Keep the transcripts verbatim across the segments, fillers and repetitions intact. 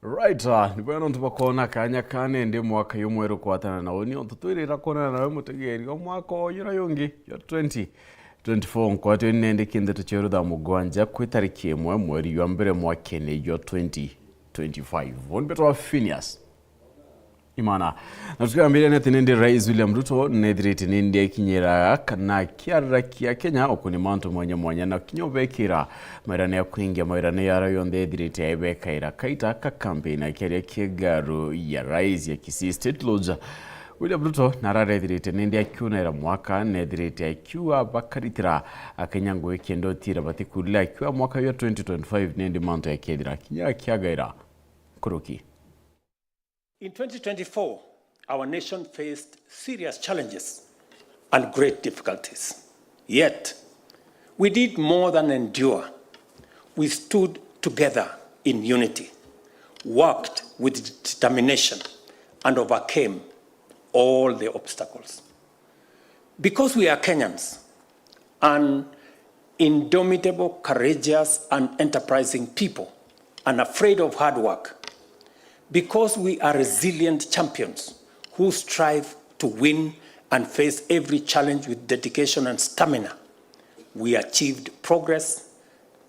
Right, ah, ni bwega nontu bwa kwona kanya ka nindi mwaka jumweru kwatana na uni, untu twirira kwonana nawe mutegeeri o mwaka o jura jungi jwa twenty twenty-four. Nkwatio ni nindi ki ndeto cia rutha mugwanja kwi tariki imwe mweri jwa mbere mwakene jwa twenty twenty-five. Uni mbetwa Phineas Imana. Na tukiambiria ni ati nindi Rais William Ruto nethirite nindi akinyira kana akiararakia Kenya ukuni mantu mwanya mwanya na kinya ubekira mawirane ya kuingia mawirane yara yonthe ethirite aibekaira kaita ka campaign akiaria kigaru ya Rais ya Kisii State Lodge. William Ruto nararethirite nindi akiunaira mwaka nethirite akiuga bakaritira Akenya ngugi kenda utira batikurire akiuga mwaka jwa twenty twenty-five nindi mantu yakethira kinya akiagaira nkuruki. In twenty twenty-four, our nation faced serious challenges and great difficulties. Yet, we did more than endure. We stood together in unity, worked with determination, and overcame all the obstacles. Because we are Kenyans, an indomitable, courageous, and enterprising people, unafraid of hard work. Because we are resilient champions who strive to win and face every challenge with dedication and stamina, we achieved progress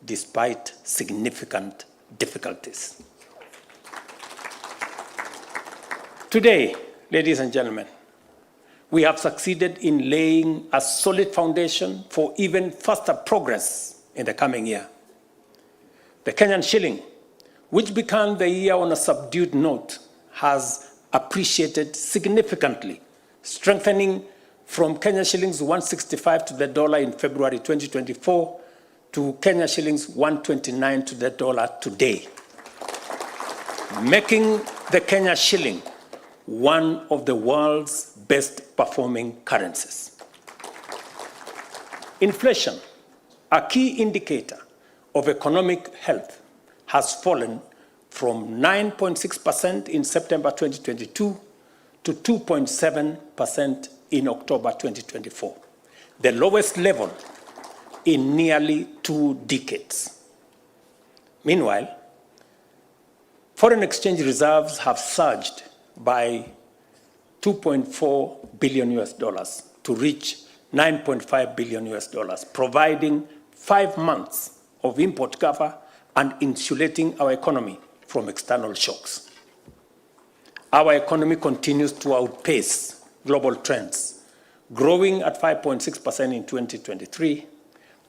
despite significant difficulties. Today, ladies and gentlemen, we have succeeded in laying a solid foundation for even faster progress in the coming year. The Kenyan shilling, which began the year on a subdued note, has appreciated significantly, strengthening from Kenya shillings one sixty-five to the dollar in February twenty twenty-four to Kenya shillings one twenty-nine to the dollar today, making the Kenya shilling one of the world's best performing currencies. Inflation, a key indicator of economic health, has fallen from nine point six percent in September twenty twenty-two to two point seven percent in October twenty twenty-four, the lowest level in nearly two decades. Meanwhile, foreign exchange reserves have surged by two point four billion U S dollars to reach nine point five billion U S dollars, providing five months of import cover and insulating our economy from external shocks. Our economy continues to outpace global trends, growing at five point six percent in twenty twenty-three,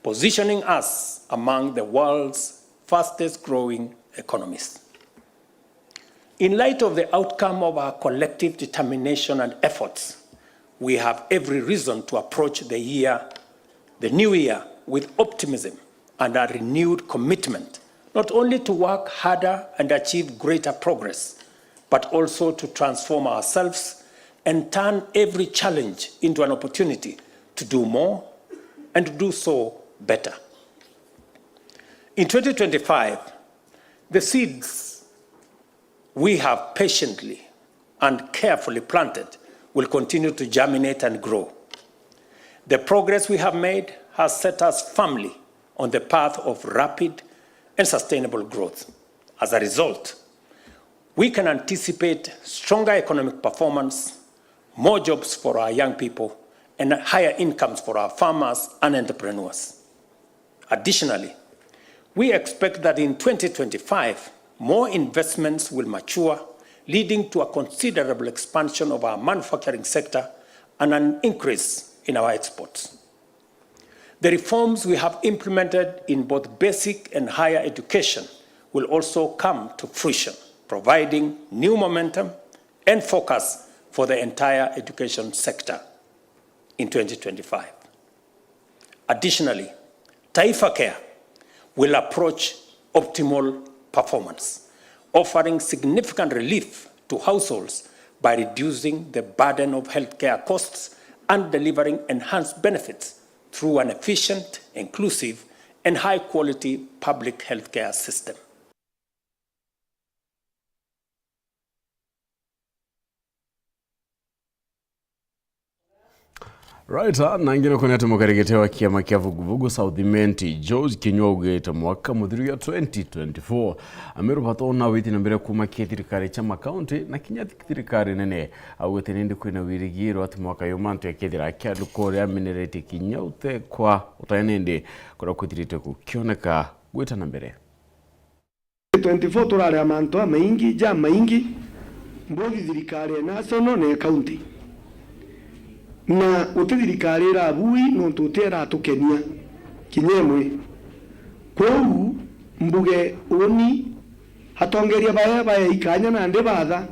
positioning us among the world's fastest growing economies. In light of the outcome of our collective determination and efforts, we have every reason to approach the year, the new year, with optimism and a renewed commitment not only to work harder and achieve greater progress, but also to transform ourselves and turn every challenge into an opportunity to do more and to do so better. In twenty twenty-five, the seeds we have patiently and carefully planted will continue to germinate and grow. The progress we have made has set us firmly on the path of rapid and sustainable growth. As a result, we can anticipate stronger economic performance, more jobs for our young people, and higher incomes for our farmers and entrepreneurs. Additionally, we expect that in twenty twenty-five, more investments will mature, leading to a considerable expansion of our manufacturing sector and an increase in our exports. The reforms we have implemented in both basic and higher education will also come to fruition, providing new momentum and focus for the entire education sector in twenty twenty-five. Additionally, Taifa Care will approach optimal performance, offering significant relief to households by reducing the burden of healthcare costs and delivering enhanced benefits through an efficient, inclusive, and high-quality public healthcare system. Right, ah, na ngina kwona ati mukarigite wa kiama kia Vuguvugu South Imenti, George Kinyua, augite mwaka muthiru ya twenty twenty-four, Ameru batona witi na mbere kuuma kia thirikari cia makaunti na kinya thirikari nene. Augite nindi kwina wirigiro ati mwaka uyu mantu yakethira kia nduku uria ameneretie kinya utekwa utae nindi kuria kwithirite gukioneka gwita na mbere. Twenty-four turari a mantu jamaingi, jamaingi, mbothi thirikari ya national na ya county. Na guti thirikari irabui nontu guti iratukenia kinya imwe. Kwou mbuge uni atongeria baya baya ikanya nandi batha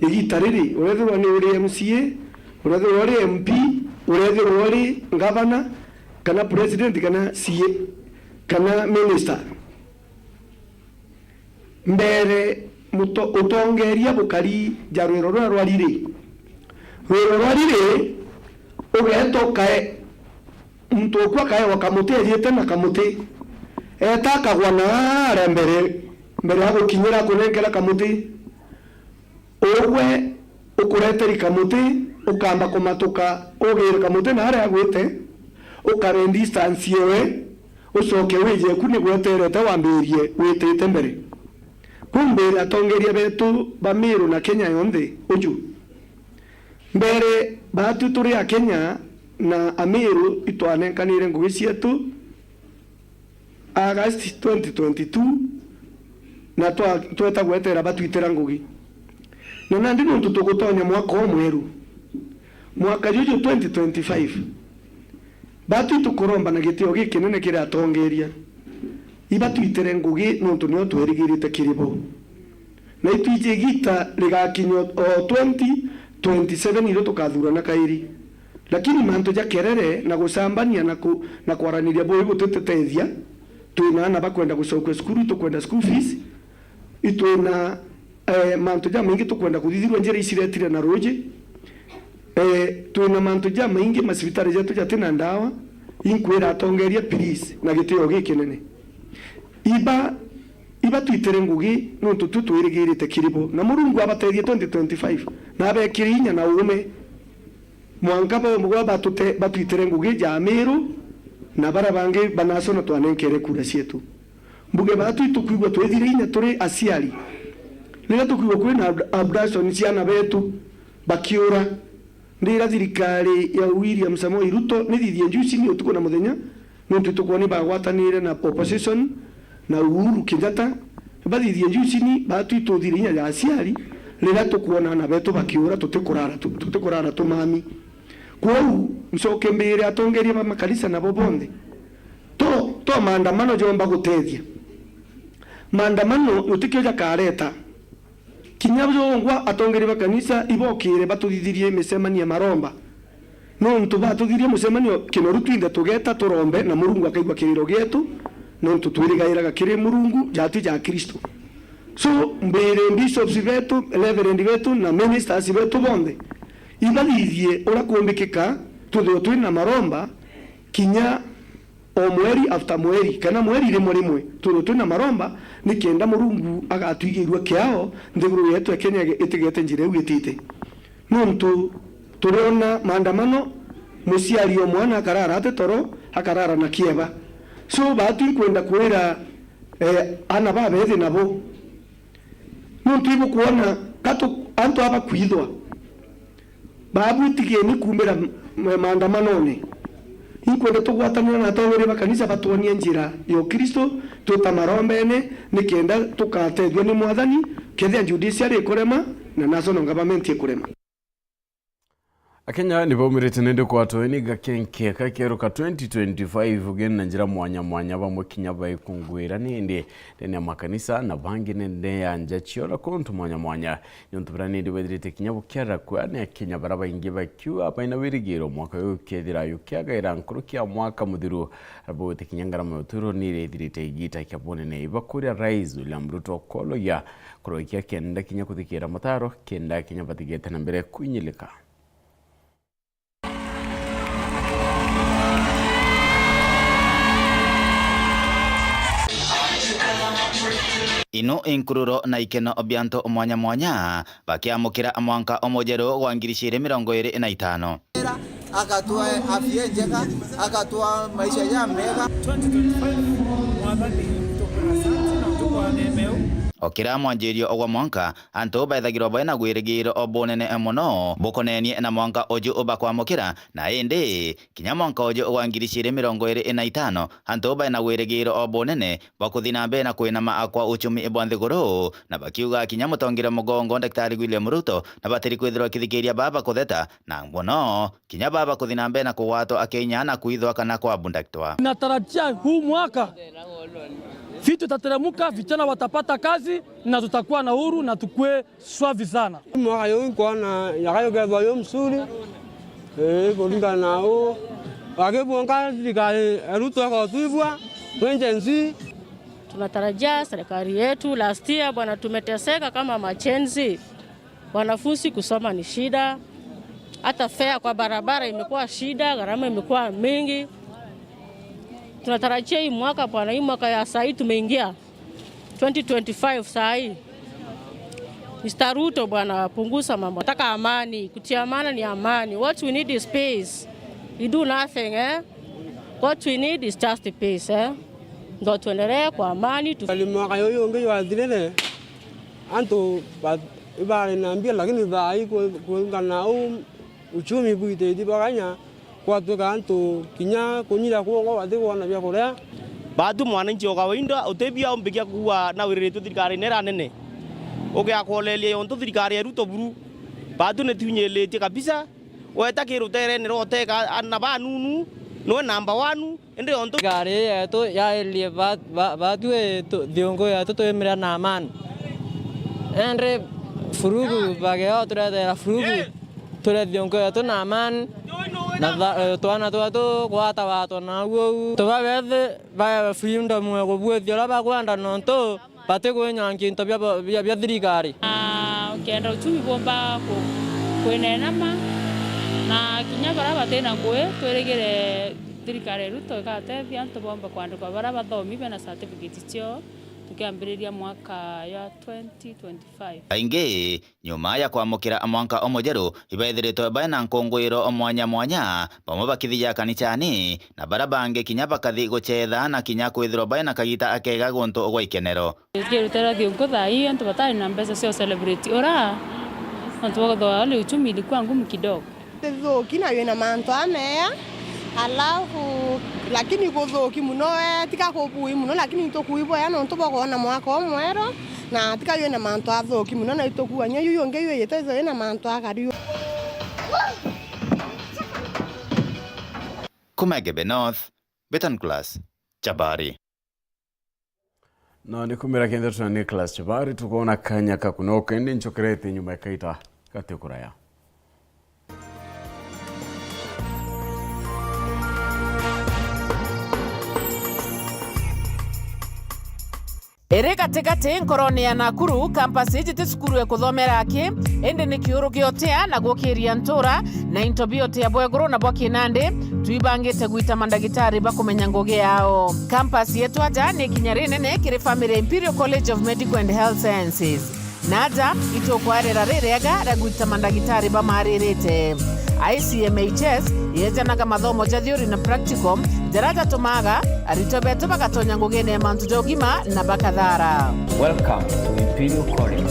igita riri, urethirwa ni uri M C A, urethirwa uri M P, urethirwa uri ngavana, kana president, kana C A, kana minister. Mbere muto-, utongeria bukari ja rwiro ruria rwa riri. Rwiro rwa riri, ugeeta ukae, muntu uku akaewa kamuti ejite na kamuti. Eeta akagwa na aria mbere, mbere ya gukinyira akunenkera kamuti. Ugwe ukureteri kamuti, ukamba kumatuka, ugire kamuti na aria agwite, ukabe distance ewe, ucoke wije ku ni gweterete wambirie witite mbere. Kumbire atongeria betu ba Meru na Kenya yonthe uju. Mbere baatu turi a Kenya na Ameru itwanenkanire ngugi cietu August twenty twenty-two, na twa-, tweta gwetera batwitira ngugi. Na nandi nontu tugutonya mwaka umweru, mwaka juju twenty twenty-five, batu itukuromba na gitio gikinene kiri atongeria, ibatwitire ngugi nontu nio twerigirite kiri bo. Na itwiji igita rigakinya o twenty twenty-seven irio tukathurana kairi. Lakini mantu ja kerere na gucambania na ku-, na kwaraniria bui butitutethia. Twina ana bakwenda gucokua cukuru, itukwenda school fees. Itwina, eh, mantu jamaingi tukwenda kuthithirua njira iciretire na ruji. Eh, twina mantu jamaingi, macibitari jetu jatina ndawa. Inkwira atongeria, please, na gitio gikinene. Iba, ibatwitire ngugi nontu tu twirigirite kiri bo. Na Murungu abatethie twenty twenty-five, na abekire inya na uume. Mwanka bo, bo batute-, batwitire ngugi ja Ameru na baria bangi ba national twanenkere kura cietu. Mbuge batu itukwigua twithire inya turi aciari. Riria tukwigua kwina ab-, abduction ciana betu bakiura, ndira thirikari ya William Samoei Ruto nithithie njucini utuku na muthenya, nontu itukwona ibagwatanire na opposition na Uhuru Kenyatta, bathithie njucini, batu ituthire inya ya aciari, riria tukwona ana betu bakiura, tutikurara tu-, tutikurara tumami. Kwou, ncoke mbire atongeria ba makanisa nabo bonthe, to, to maandamano jomba gutethia. Maandamano utikio jakareta. Kinya jongwa atongeria ba kanisa ibokire batuthithirie micemanio ya maromba. Nontu batuthithirie mucemanio kinoru twinthe tugeta turombe na Murungu akaigua kiriro gietu, nontu twirigairaga kiri Murungu jatu ja Kristo. So, mbire bishops betu, reverend betu na ministers betu bonthe, ibathithie uria kumbikika tuthio twina maromba kinya o mweri after mweri, kana mweri rimwe rimwe, twithwe twina maromba, nikenda Murungu agatwigirua kiao, nthiguru yetu ya Kenya itigete njira iu itite. Nontu turiona maandamano, muciari o mwana akarara ati toro, akarara na kieba. So, batu inkwenda kwira, eh, ana babethi nabo. Nontu ibukwona, katu-, antu aba kwithwa, babu itigeni kuumira m-, m-, maandamanone. Inkwenda tugwatanira na atongeria ba kanisa batwonie njira ya Ukristo, twita marombene, nikenda tukatethua ni Mwathani, kethia judiciary ikurema, na national government ikurema. Akenya ni baumirite nindi kwatwa ni gakenke kakeru ka twenty twenty-five ugeni na njira mwanya mwanya, bamwe kinya baikungwira nindi ndene ya makanisa, na bangi nende ya nja ciona kuntu mwanya mwanya. Nontu bara nindi bwethirite kinya bukiara kua, ni Akenya bara baingi bakiuga baina wirigiro mwaka uyu ukethira ukiagaira nkuruki ya mwaka muthiru, arabwite kinya ngarama ya uturo ni irethirite igita kia bunene. Ibakuria Rais William Ruto kologia kuroikia kenda kinya kuthikira mataro, kenda kinya batigete na mbere kwinyilika. Ino inkururo na ikeno bia antu mwanya mwanya bakiamukira mwanka omujeru gwa ngiri ciiri mirongo iri na itano. Agatua afya njega, agatua maisha ya mega. Twenty twenty-five, Mwathani, tukwira asanti na tukwaa neema iu. O kira mwanjirio gwa mwanka, antu baethagirwa baina gwirigiiro o bunene mono bukonenie na mwanka uju bakwamukira, na indi kinya mwanka uju gwa ngiri ciiri mirongo iiri na itano, antu baina gwirigiiro o bunene bwa kuthi na mbere na kwinama kwa uchumi bwa nthiguru, na bakiuga kinya mutongeria mugongo Daktari William Ruto na batiri kwithirwa kithikiriria baba kutheta, na mono kinya baba kuthi na mbere na kugwatwa akinya na kuithwa kana kwabundakitwa. Natarajia huu mwaka vitu itateremuka, vijana watapata kazi na tutakuwa na uhuru na tukue swafi sana. Mwaka uyu nkwona yakayukethwa yu msuri, ii, kuringana na uu. Wakibunga thirikari ya Ruto ikotwibua twi Gen Z. Tunatarajia serikali yetu, last year bwana, tumeteseka kama ma Gen Z. Wanafunzi kusoma ni shida, hata fare kwa barabara imekuwa shida, gharama imekuwa mingi. Tunatarajia hii mwaka bwana, hii mwaka ya saa hii tumeingia, twenty twenty-five saa hii. Mister Ruto bwana, punguza mambo. Nataka amani, kutia amani ni amani. What we need is peace. You do nothing, eh? What we need is just peace, eh? Ndo tuendelee kwa amani tu. Kali mwaka uyu ungi jwathirire, antu ba-, ibari na mbia, lakini thaa hii ku-, kuringana na uu uchumi bwititi bwa Kenya, kwatuika antu kinya kunyira kwongo batikwona bia kuria. Baatu mwananchi o kawaida utibia umbikia kuua na wiriritwe thirikarine iria nene. Ugiakwoleria yontu thirikari ya Ruto buru. Baatu nitunyiritie kabisa. Weta ki ruterene rwa uteka ana banunu, niwe namba one, indi yontu thirikari yetu yairirie ba-, ba-, baatu i tu-, thiungu yetu twimire na amani. Indi furugu bageo turetera furugu. Ture thiungu yetu na amani, na tha-, eh, twana twetu gwatawatwa na uu uu. Tubabethi baewe freedom ya kubuithia uria bakwenda, nontu batikwinywa nkinto bia, bia, bia thirikari. Na ukienda uchumi bumba ku-, kwinenama, na kinya baria batina ngui, twirigire thirikari ya Ruto igatethia antu bomba kwandikwa, baria bathomi bena certificate ciao, tukiambiriria mwaka ya twenty twenty-five. Aingi nyuma ya kwamukira mwanka umujeru, ibaithiritwe baina nkungwiro mwanya mwanya, bamwe bakithija kanicani, na baria bangi kinya bakathi gucetha na kinya kwithirwa baina kagita akega guntu gwa ikenero. Tukirutira thiungu thaa ii, antu batari na mbeca cia celebrate ura, antu bakuthoa ule uchumi ilikuwa ngumu kidogo. Ti thuki na wina mantu ameya, alafu, lakini kuthuki muno, eh, tika kubui muno, lakini itukuibwea nontu bwa kwona mwaka umweru, na tika wina mantu athuki muno, na itukuania yu yungi yu yitethwa yina mantu akariu. Kuma Igembe North, Betan Class, Chabari. No ni kumira kenda tuna Nicholas Chabari, tukoona kanya kakunoka, indi nchokerete nyuma ya kaita gati kuraya. Iri gatigati nkorone ya Nakuru, campus iji ti cukuru ya kuthomera aki, indi ni kiuru gia utia na gukiria ntura, na into bia utia bwa iguru na bwa kinandi, twibangite gwita mandagitari ba kumenya ngugi yao. Campus yetu aja ni ikinya rinene kiri family ya Imperial College of Medical and Health Sciences. Na aja itukwarira ririega ria gwita mandagitari bamaririte. I C M H S yejanaga mathomo ja theory na practical, jaria jatumaga aritwa betu bagatonya ngugine ya mantu ja ugima na bakathara. Welcome to Imperial College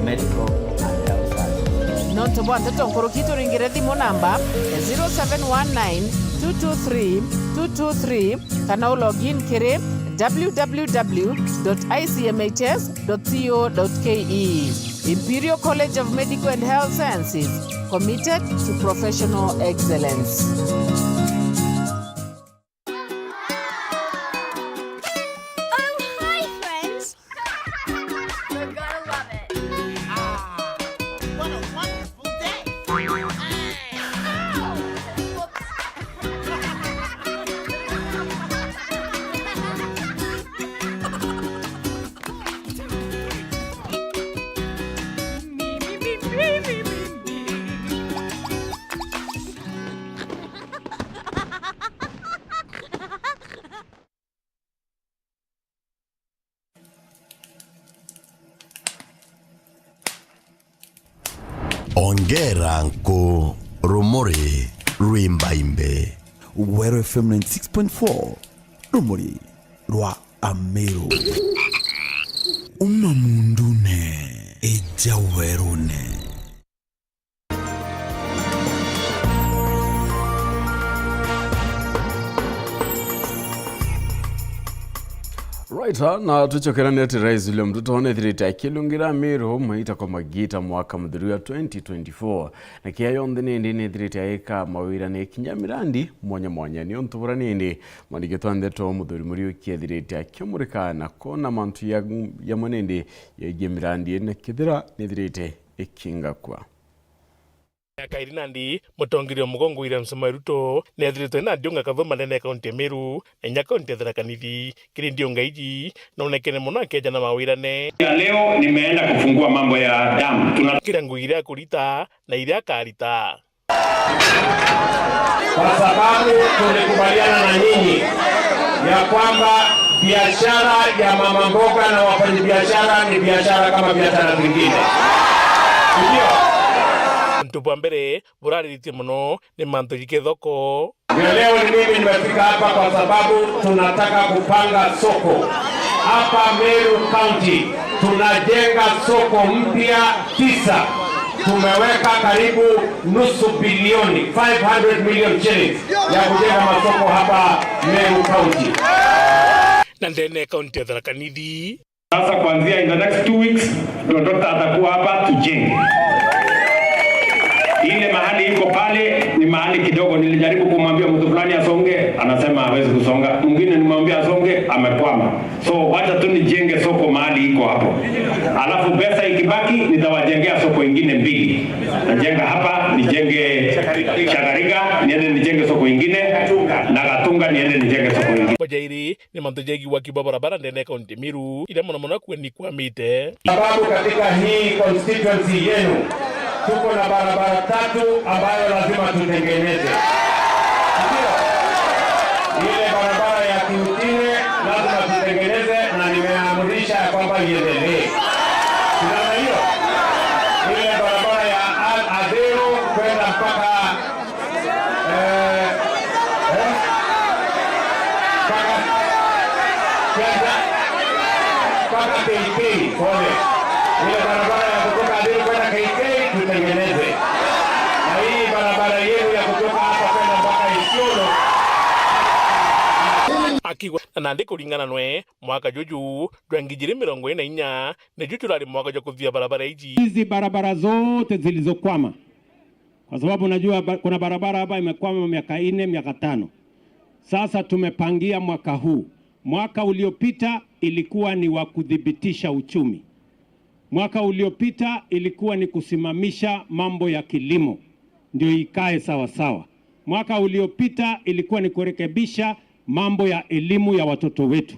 Medical and Health Sciences. Nontu bwa nteto nkuruki, turingire thimu namba zero seven one nine two two three two two three, kana u log in kiri w w w dot i c m h s dot co dot k e. Imperial College of Medical and Health Sciences, committed to professional excellence. Oh, hi, friends. You're gonna love it. Ah, what a wonderful day. Ow! Whoops. Ongera nku rumuri. Rwimbaimbe, Weru F M ninety six point four, rumuri rwa Ameru. Uma mundune, ija werune. Right, ha, na tucokerane ati Rais William Ruto nethirite akilungira Meru maita kwa magita mwaka muthiri wa twenty twenty-four. Na kiria yonthe nindi nethirite aika mawira ni kinya mirandi mwanya mwanya. Ni untu bura nindi mwandiki twa ndeto Muthuri Muriuki ethirite akiumurika na kwona mantu ya, yamwe nindi yegie mirandi na kethira nethirite ikingakua. Miaka iri nandi, mutongeria wa mugongo William Samoei Ruto neethiritwe na ndiunga kathuma ndene ya kaunti ya Meru na inya kaunti ya Tharaka Nithi. Kiri ndiunga iji, nonekene mono akeja na mawirane. Ya leo nimeenda kufungua mambo ya dam. Tuna- Kira ngugi iria akurita na iria akarita. Kwa sababu tulikubaliana na nyinyi ya kwamba biashara ya mama mboga na wafanyabiashara ni biashara kama biashara zingine. Ndio. Untu bwa mbere burariritie mono ni mantu jike thoko. Na leo ni mimi nimefika hapa kwa sababu tunataka kupanga soko. Hapa Meru County tunajenga soko mpya tisa. Tumeweka karibu nusu bilioni, five hundred million shillings, ya kujenga masoko hapa Meru County. Na ndene ya kaunti ya Tharaka Nithi. Sasa kuanzia in the next two weeks, ndio doctor atakuwa hapa tujenge. Ile mahali iko pale ni mahali kidogo, nilijaribu kumwambia mtu fulani asonge, anasema hawezi kusonga. Mwingine nimwambia asonge, amekwama. So wacha tu nijenge soko mahali iko hapo. Alafu pesa ikibaki, nitawajengea soko ingine mbili. Najenga hapa, nijenge Chagariga, niende nijenge soko ingine, na Gatunga niende nijenge soko ingine. Bajairi ni mantu jegigwa kiuga barabara ndene ya kaunti Meru, iria mono mono kua ni kwamite. Sababu katika hii constituency yenu tuko na barabara tatu ambayo lazima tutengeneze. Ndio. Ile barabara ya Kiutine lazima tutengeneze na nimeamrisha ya kwamba iendelee. Unaona hiyo? Ile barabara ya A-, Athero kwenda mpaka Eh, eh, mpaka, kwenda, mpaka K K, pole. Ile barabara ya kutoka Athero kwenda K K tutengeneze. Na hii barabara yenu ya kutoka hapa kwenda mpaka Isiolo. Akigwa na nandi kuringana nwe, mwaka juju jwa ngiri ijiri mirongo iri na inya, niju jurari mwaka jwa kuthia barabara iji. Hizi barabara zote zilizokwama, kwa sababu najua ba-, kuna barabara hapa imekwama miaka nne, miaka tano. Sasa tumepangia mwaka huu. Mwaka uliopita ilikuwa ni wa kudhibitisha uchumi. Mwaka uliopita ilikuwa ni kusimamisha mambo ya kilimo, ndio ikae sawa sawa. Mwaka uliopita ilikuwa ni kurekebisha mambo ya elimu ya watoto wetu.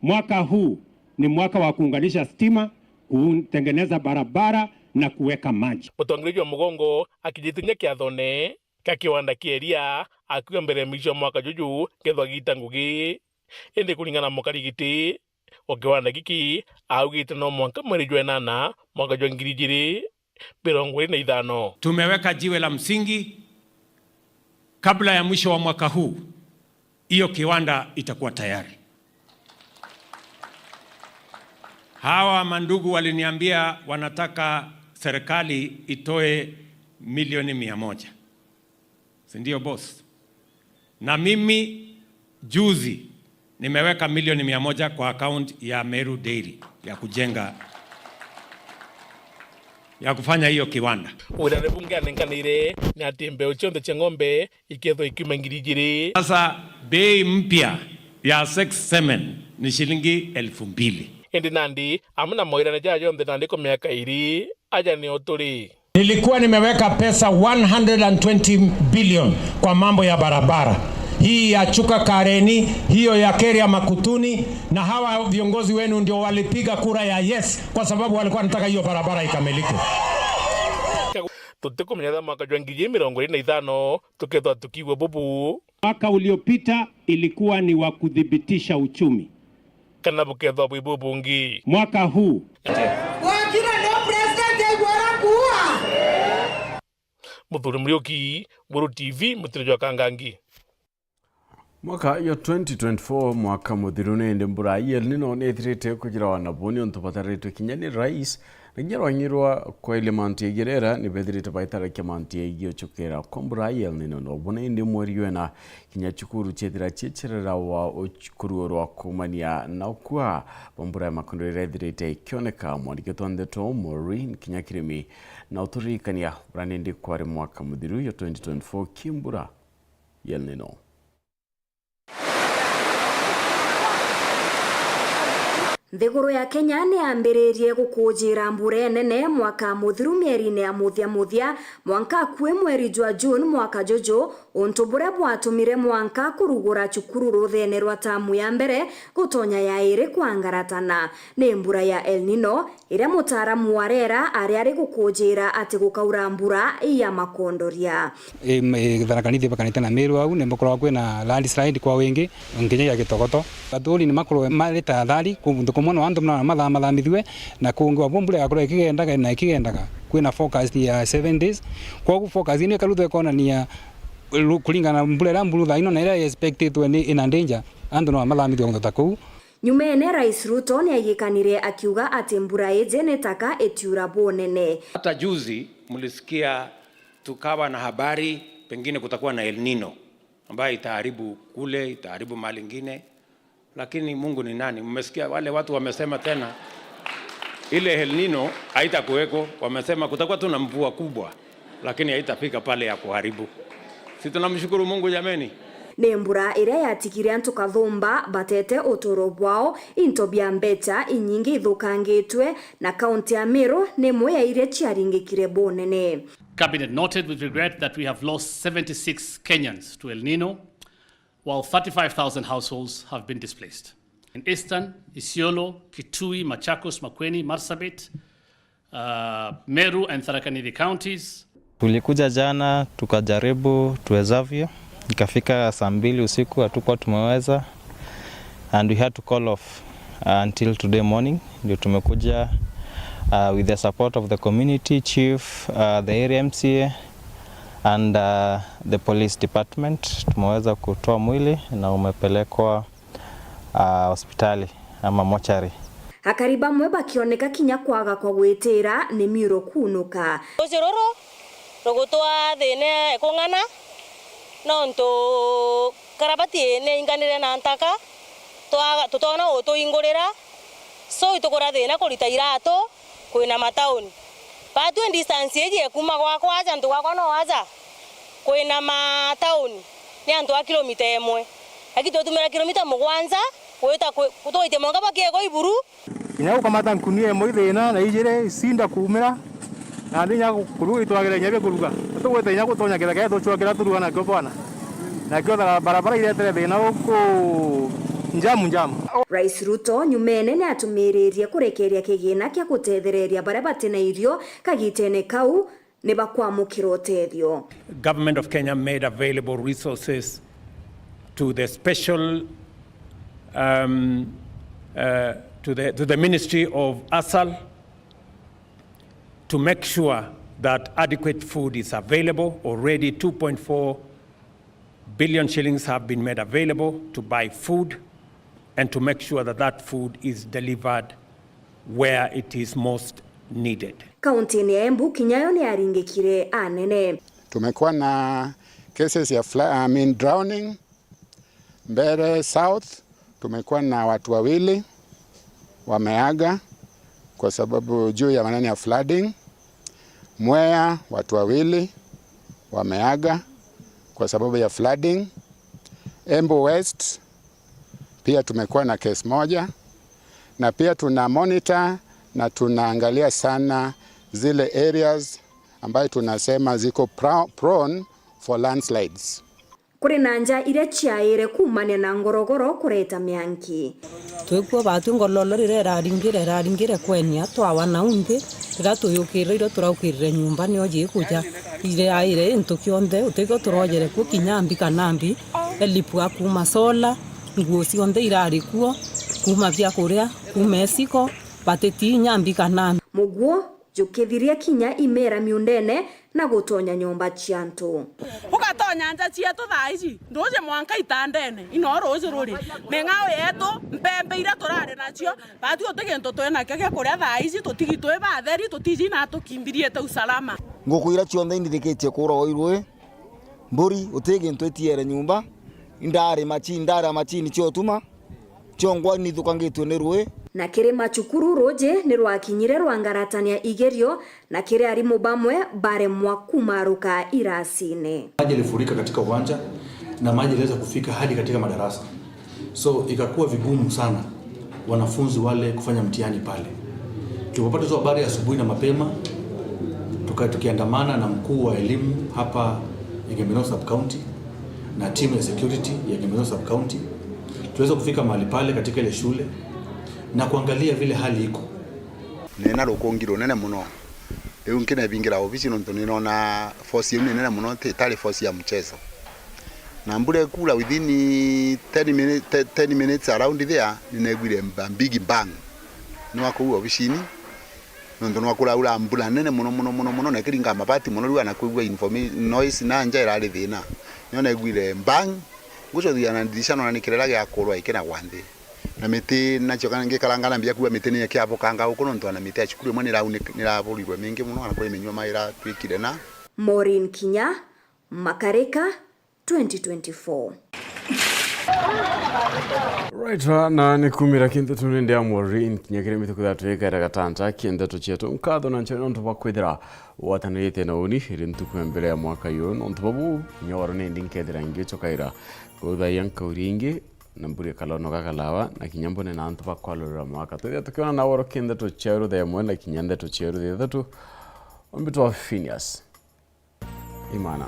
Mwaka huu ni mwaka wa kuunganisha stima, kutengeneza barabara na kuweka maji. Mutongeria jwa mugongo akijitinya kiathone kia kiwanda kia iria, akiuga mbere ya mwisho wa mwaka juju kethwa gita ngugi. Indi kuringana na mukarigiti wa kiwanda giki, augite no mwanka mweri jwa inana mwaka jwa ngiri ijiri mirongo iri na ithano. Tumeweka jiwe la msingi, kabla ya mwisho wa mwaka huu, hiyo kiwanda itakuwa tayari. Hawa mandugu waliniambia wanataka serikali itoe milioni mia moja. Si ndio, boss? Na mimi juzi nimeweka milioni mia moja kwa account ya Meru Dairy ya kujenga, ya kufanya hiyo kiwanda. Wira ni bunge anenkanire ni ati mbeu cionthe cia ng'ombe ikethwa ikiuma ngiri ijiri. Sasa bei mpya ya sex semen ni shilingi elfu mbili. Indi nandi, amwe na mawirane jaa jonthe nandi kwa miaka iri, aja nio turi. Nilikuwa nimeweka pesa one hundred and twenty billion kwa mambo ya barabara. Hii ya Chuka Kareni, hiyo ya Keria Makutuni, na hawa viongozi wenu ndio walipiga kura ya yes kwa sababu walikuwa wanataka hiyo barabara ikamilike. Tutikumenya ethira mwaka jwa ngiri mirongo iri na ithano tukethwa tukiigua bubu. Mwaka uliopita ilikuwa ni wa kuthibitisha uchumi. Kana bukethwa bwi bubungi. Mwaka huu. Wakira no president aigua arakuua. Turi Muriuki, Muru T V, mutiro jwa Kangangi. Mwaka yo twenty twenty-four, mwaka muthiru, ni indi mbura ya El Nino ni ithirite kujirawa na buu niuntu bataritwe kinya ni rais, na kinya rwang'i rwa kwailia mantu ya igerera ni bethirite baitarakia mantu ya igiochokera kwa mbura ya El Nino. No buna indi mweri wena kinya cukuru ciethira ciecirirawa ukurua rwa kuumania na ukua bwa mbura ya makondo iria ithirite ikioneka. Mwandiki wetu wa ndeto Maureen kinya kirimi na uturirikania bura nindi kwari mwaka muthiru yo twenty twenty-four ki mbura ya El Nino. Nthiguru ya Kenya ni yambiririe gukujira mbura nene mwaka muthiru mieriine ya muthia muthia, mwanka akui mweri jwa June mwaka juju, untu buria bwatumire mwanka kurugura cukuru ruthene rwa tamu ya mbere gutonya ya iri kwangaratana. Ni mbura ya El Nino, iria mutaaramu wa rera ari ari gukujira ati gukaura mbura ya makondoria. Em, eh, Tharaka Nithi ibakanite na Meru au, ni mbukoragwa kwina landslide kwa wingi, nginya ya gitogoto. Athuri ni makorwe mari tahadhari, kuntu kumwe no antu mara mathaa mathamithue, na kungi wabu mbura igakorwa ikigendaga na ikigendaga. Kwina forecast ya seven days. Kwogu forecast ino ikaruthwa ikonania ru-, kuringana na mbura iria mburu thaa ino na iria expectitwe ni ina danger, antu no mathamithue kuntu ta kuu. Nyumene, Rais Ruto ni aigikanire akiuga ati mbura iji ni taka itiura bunene. Hata juzi mlisikia tukawa na habari pengine kutakuwa na El Nino ambayo itaharibu kule, itaharibu mahali ingine. Lakini Mungu ni nani? Mmesikia wale watu wamesema tena, ile El Nino haitakuweko. Wamesema kutakuwa tu na mvua kubwa, lakini haitafika pale ya kuharibu. Si tunamshukuru Mungu jameni? Ni mbura iria yatigire antu kathumba batete uturo bwao, into bia mbecha inyingi ithukangitwe, na kaunti ya Meru ni imwe ya iria ciaringikire bunene. Cabinet noted with regret that we have lost seventy-six Kenyans to El Nino, while thirty-five thousand households have been displaced. In Eastern, Isiolo, Kitui, Machakos, Makueni, Marsabit, uh, Meru and Tharaka Nithi counties. Tulikuja jana, tukajaribu tuwezavyo. Ikafika saa mbili usiku, hatukuwa tumeweza. And we had to call off, uh, until today morning. Ndio tumekuja, uh, with the support of the community chief, uh, the area M C A and, uh, the police department. Tumeweza kutoa mwili na umepelekwa, uh, hospitali ama mortuary. Akari bamwe bakioneka kinya kwaga kwa gwitira ni miuro kunuka. Rucio ruru rugutwa thina ikung'ana, nontu karabati ni inganire na ntaka, twa-, tutona utuingurira, so itukura thina kurita iratu kwina matauni. Batwi distance iji ekuma gwakwa aja, antu gwakwa no aja kwina matauni ni antu a kilomita imwe, lakini twetumira kilomita mugwanja gwita kwi-, twaitie mwanka bakiegwa iburu. Kinya gukamata nkunia imwe ithina na ijiri icinda kuumira, na nthi kinya kuruga itwagire kinya bia kuruga. Tugwite kinya gutonya kithaka tucwakira turuga nakio bwana. Nakio thara-, barabara iretere thina guku njamu njamu. Rais Ruto nyumene ni atumiririe kurekeria kigina kia gutethereria baria bati na irio kagitene kau, ni bakwamukira utethio. Government of Kenya made available resources to the special, um, uh, to the, to the Ministry of ASAL to make sure that adequate food is available. Already two point four billion shillings have been made available to buy food and to make sure that that food is delivered where it is most needed. Kaunti-ini ya Embu kinya yo ni yaringikire anene. Tumekuwa na cases ya fla-, I mean, drowning. Mbeere South tumekuwa na watu wawili wameaga kwa sababu juu ya maneno ya flooding. Mwea watu wawili wameaga kwa sababu ya flooding. Embu West pia tumekuwa na case moja, na pia tuna monitor na tunaangalia sana zile areas ambayo tunasema ziko pro-, prone for landslides. Kuri na nja iria ciaire kuumania na ngorogoro kureta mianki. Twikua batwi ngololo riria iraringire, iraringire kwenia, twawa nau nthi, riria tuyukirire irio turaukirire nyumba, nio jikuja, iraire into kionthe, utikio turojere kuo kinya mbi kana mbi, elipua kuuma sola, nguo cionthe irari kuo, kuuma bia kuria, kuuma eciko, batiti inya mbi kana mbi. Muguo jukithiria kinya imera miundene na gutonya nyomba cia antu. Ugatonya nja cietu thaa ici, nduuji mwanka itandene, ino ruuji ruri. Ming'ao yetu, mpembe iria turari nacio, batu uti gintu twinakio gia kuria thaa ici, tutigi twi batheri, tutiji na tukimbiriite usalama. Nguku iria cionthe indithikitie kuura o irui, mburi, uti gintu itiere nyumba, indari macini, indari macini cia utuma, ciongwa nithukangitue ni rui. Na kiri macukuru ruuji ni rwakinyire rwangaratania igerio, na kiri arimu bamwe baremwa kumaruka irasine. Maji yalifurika katika uwanja na maji yaliweza kufika hadi katika madarasa. So, ikakuwa vigumu sana wanafunzi wale kufanya mtihani pale. Tulipopata hizo habari asubuhi na mapema, tuka-, tukiandamana na mkuu wa elimu hapa Igembe North Sub-County na timu ya security ya Igembe North Sub-County, tuliweza kufika mahali pale katika ile shule na kuangalia vile hali iko. Nina rukungi runene muno. Riu nkinebingira obici nontu ninona force iu ni nene muno, ti-, itari force ya mchezo. Na mbura ikura within ten minute, te-, ten minutes around there, nineguire mba-, big bang. Ni wa kuu obicini, nontu ni wa kuraura mbura nene muno, muno, muno, muno, na ikiringa mabati muno, riu ana kwigua informa-, noise na nja irari thina. Nio neguire bang, ngucothia na ndirisha nona ni kirera giakurwa ikinagwa nthi. Na miti nacio kana ngikaranga na mbia kuuga miti ni ikiabukanga guku nontu ana miti ya cukuru imwe ni irauni-, ni iraburirwe mingi muno, kana kuri minyua mai iratwikire na. Maureen Kinya, Makarika, twenty twenty-four. Right, na ni kumira kintu tu ni ndia Maureen Kinya kiri mituku ithatu ikaira gatanta ki ndeto cietu. Nkatho na nchoni nontu bwa kwithira watanirite na uni iri ntuku ya mbere ya mwaka uyu, nontu babu kinya waro ni ndi nkethira ngiucokaira kuthaia nkauri ingi, na mburi kalono gakalawa, na kinya mbone na antu bakwalurira mwaka. Twithia tukiona na woro ki ndeto cia rutha imwe na kinya ndeto cia rutha ithatu. Ombitwa Phineas Imana.